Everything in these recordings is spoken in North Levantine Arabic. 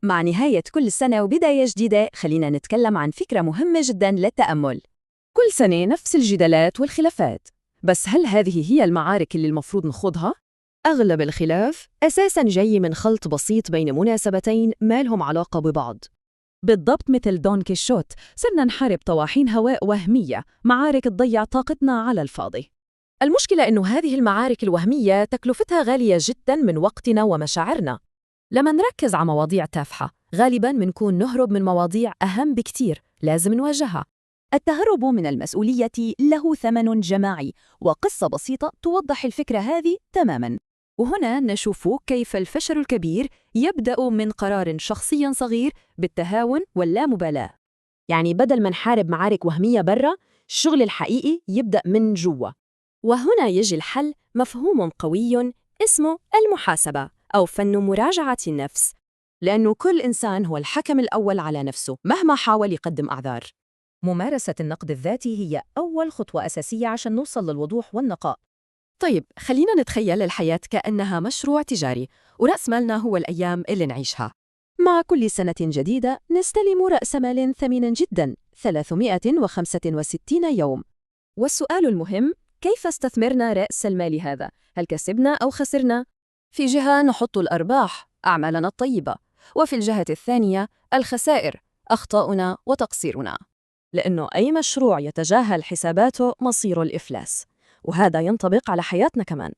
مع نهاية كل سنة وبداية جديدة، خلينا نتكلم عن فكرة مهمة جدا للتأمل. كل سنة نفس الجدالات والخلافات، بس هل هذه هي المعارك اللي المفروض نخوضها؟ أغلب الخلاف أساساً جاي من خلط بسيط بين مناسبتين ما لهم علاقة ببعض. بالضبط مثل دون كيشوت، صرنا نحارب طواحين هواء وهمية، معارك تضيع طاقتنا على الفاضي. المشكلة إنه هذه المعارك الوهمية تكلفتها غالية جداً من وقتنا ومشاعرنا. لما نركز على مواضيع تافهة، غالباً منكون نهرب من مواضيع أهم بكتير لازم نواجهها. التهرب من المسؤولية له ثمن جماعي، وقصة بسيطة توضح الفكرة هذه تماماً. وهنا نشوف كيف الفشل الكبير يبدأ من قرار شخصي صغير بالتهاون واللامبالاة. يعني بدل ما نحارب معارك وهمية برا، الشغل الحقيقي يبدأ من جوا. وهنا يجي الحل، مفهوم قوي اسمه المحاسبة أو فن مراجعة النفس، لأنه كل إنسان هو الحكم الأول على نفسه مهما حاول يقدم أعذار. ممارسة النقد الذاتي هي أول خطوة أساسية عشان نوصل للوضوح والنقاء. طيب، خلينا نتخيل الحياة كأنها مشروع تجاري، ورأس مالنا هو الأيام اللي نعيشها. مع كل سنة جديدة نستلم رأس مال ثمين جدا، 365 يوم. والسؤال المهم: كيف استثمرنا رأس المال هذا؟ هل كسبنا أو خسرنا؟ في جهة نحط الأرباح، أعمالنا الطيبة، وفي الجهة الثانية الخسائر، أخطاؤنا وتقصيرنا. لأنه أي مشروع يتجاهل حساباته مصيره الإفلاس، وهذا ينطبق على حياتنا كمان.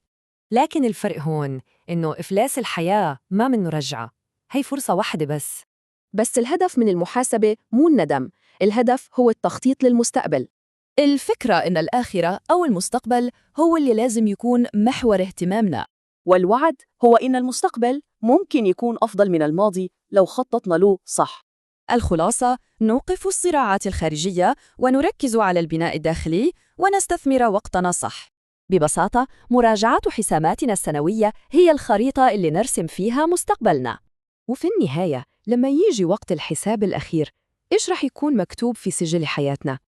لكن الفرق هون إنه إفلاس الحياة ما منه رجعة، هي فرصة واحدة بس. بس الهدف من المحاسبة مو الندم، الهدف هو التخطيط للمستقبل. الفكرة إن الآخرة أو المستقبل هو اللي لازم يكون محور اهتمامنا. والوعد هو إن المستقبل ممكن يكون أفضل من الماضي لو خططنا له صح. الخلاصة: نوقف الصراعات الخارجية ونركز على البناء الداخلي ونستثمر وقتنا صح. ببساطة، مراجعة حساباتنا السنوية هي الخريطة اللي نرسم فيها مستقبلنا. وفي النهاية، لما يجي وقت الحساب الأخير، إيش رح يكون مكتوب في سجل حياتنا؟